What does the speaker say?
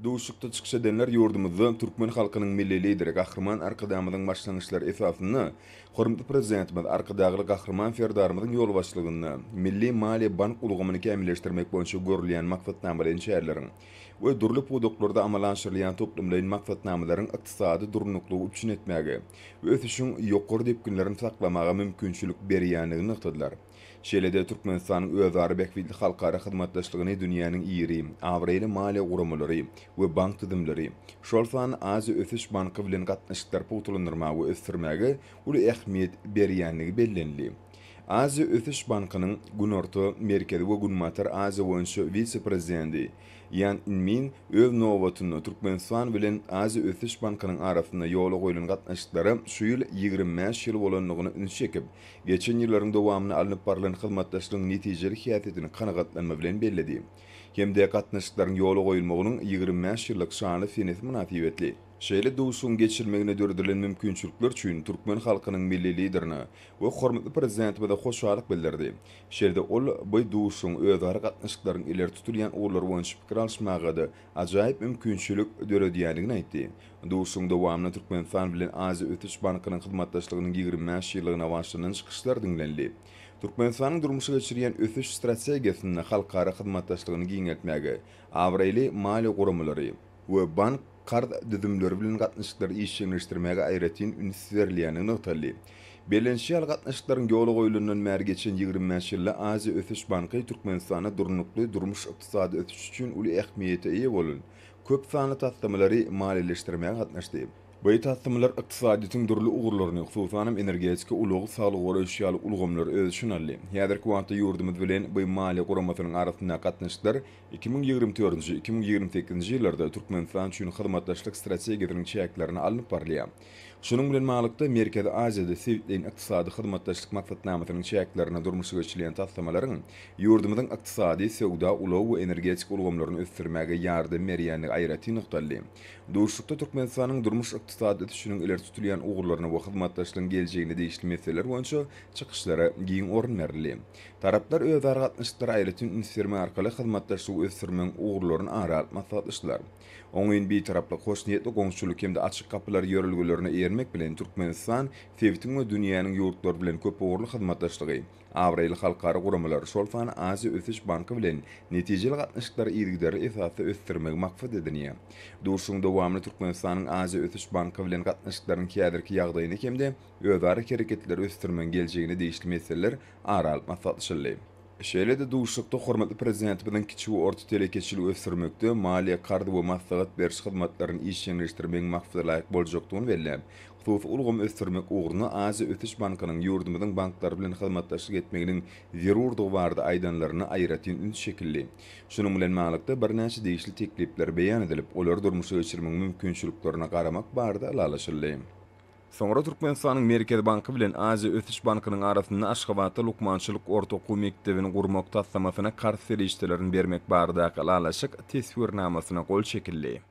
Duşuşykda çykyş edenler ýurdumyzda türkmen halkynyň Milli Lideri Gahryman Arkadagymyzyň başlangyçlary esasynda hormatly Prezidentimiz Arkadagly Gahryman Serdarymyzyň ýolbaşçylygynda milli maliýe-bank ulgamyny kämilleşdirmek boýunça görülýän maksatnamalaýyn çäreleriň we dürli pudaklarda amala aşyrylýan toplumlaýyn maksatnamalaryň ykdysady durnuklygy üpjün etmäge we ösüşiň ýokary depginlerini saklamaga mümkinçilik berýändigini nygtadylar. Şeýle-de Türkmenistanyň özara bähbitli halkara hyzmatdaşlygyny dünýäniň iri, abraýly maliýe guramalary we bank düzümleri, şol sanda Aziýa ösüş banky bilen gatnaşyklary pugtalandyrmaga we ösdürmäge uly ähmiýet berýändigi bellenildi. Aziýa ösüş bankynyň Günorta, Merkezi we Günbatar Aziýa boýunça wise-prezidenti Ýan Inmin öz nobatynda Türkmenistan bilen Aziýa ösüş bankynyň arasynda ýola goýlan gatnaşyklara şu ýyl 25 ýyl bolandygyna üns çekip, geçen ýyllaryň dowamynda alnyp barlan hyzmatdaşlygyň netijeli häsiýetini kanagatlanma bilen belledi hem-de gatnaşyklaryň ýola goýulmagynyň 25 ýyllyk şanly senesi mynasybetli şeýle duşuşygyň geçirilmegine döredilen mümkinçilikler üçin türkmen halkynyň Milli Liderine we hormatly Prezidentimize hoşallyk bildirdi. Şeýle-de ol bu duşuşygyň özara gatnaşyklaryň ileri tutulýan ugurlary boýunça pikir alyşmaga-da ajaýyp mümkinçilik döredýändigini aýtdy. Duşuşygyň dowamynda Türkmenistan bilen Aziýa ösüş bankynyň hyzmatdaşlygynyň 25 ýyllygyna bagyşlanan çykyşlar diňlenildi. Türkmenistanyň durmuşa geçirýän ösüş strategiýasynda halkara hyzmatdaşlygyny giňeltmäge, abraýly maliýe guramalary we bank karz düzümleri bilen gatnaşyklary işjeňleşdirmäge aýratyn üns berilýändigi nygtaldy. Bellenişi ýaly, gatnaşyklaryň ýola goýlanyndan bäri geçen 25 ýylda Aziýa ösüş banky Türkmenistanda durnukly durmuş-ykdysady ösüş üçin uly ähmiýete eýe bolan köp sanly taslamalary maliýeleşdirmäge gatnaşdy. Bu taslamalar ykdysadyýetiň dürli ugurlaryny, hususan hem, energetika, ulag, saglygy goraýyş ýaly ulgamlary öz içine aldy. Häzirki wagtda ýurdumyz bilen bu maliýe guramasynyň arasyndaky gatnaşyklar 2024-nji, 2028-nji ýyllarda Türkmenistan üçin hyzmatdaşlyk strategiýasynyň çäklerinde alnyp barylýar. Şunuň bilen baglylykda, Merkezi Aziýada sebitleýin ykdysady hyzmatdaşlyk maksatnamasynyň çäklerinde durmuşa geçirilýän taslamalaryň ýurdumyzyň ykdysady, söwda, ulag we energetika ulgamlaryny ösdürmäge ýardam berýändigi aýratyn nygtaldy. Duşuşykda Türkmenistanyň durmuş-ykdysady ösüşiniň ileri tutulýan ugurlaryna we hyzmatdaşlygyň geljegine degişli meseleler boýunça çykyşlara giň orun berildi. Taraplar özara gatnaşyklara aýratyn üns bermek arkaly hyzmatdaşlygy ösdürmegiň ugurlaryny ara alyp maslahatlaşdylar. Oňyn Bitaraplyk, hoşniýetli goňşuçylyk hem-de açyk gapylar ýörelgelerine eýermek bilen, Türkmenistan sebitiň we dünýäniň ýurtlary bilen köpugurly hyzmatdaşlygy, abraýly halkara guramalar, şol sanda Aziýa ösüş banky bilen netijeli gatnaşyklary yzygiderli esasda ösdürmegi maksat edinýär. Duşuşygyň dowamynda Türkmenistanyň Aziýa ösüş banky bilen gatnaşyklaryň häzirki ýagdaýyny hem-de özara hereketleri ösdürmegiň geljegine degişli meseleler ara alyp maslahatlaşyldy. Şeýle-de duşuşykda hormatly Prezidentimiziň kiçi we orta telekeçiligi ösdürmekde maliýe-karz we maslahat beriş hyzmatlaryny işjeňleşdirmegiň maksadalaýyk boljakdygyny belläp, hususy ulgamy ösdürmek ugrunda Aziýa ösüş bankynyň ýurdumyzyň banklary bilen hyzmatdaşlyk etmeginiň zerurdygy barada aýdanlaryna aýratyn üns çekildi. Şunuň bilen baglylykda, birnäçe degişli teklipler beýan edilip, olary durmuşa geçirmegiň mümkinçiliklerine garamak barada ylalaşyldy. Soňra Türkmenistanyň Merkezi banky bilen Aziýa ösüş bankynyň arasynda Aşgabatda lukmançylyk orta okuw mekdebini gurmak taslamasyna karz serişdelerini bermek baradaky ylalaşyk Teswirnamasyna gol çekildi.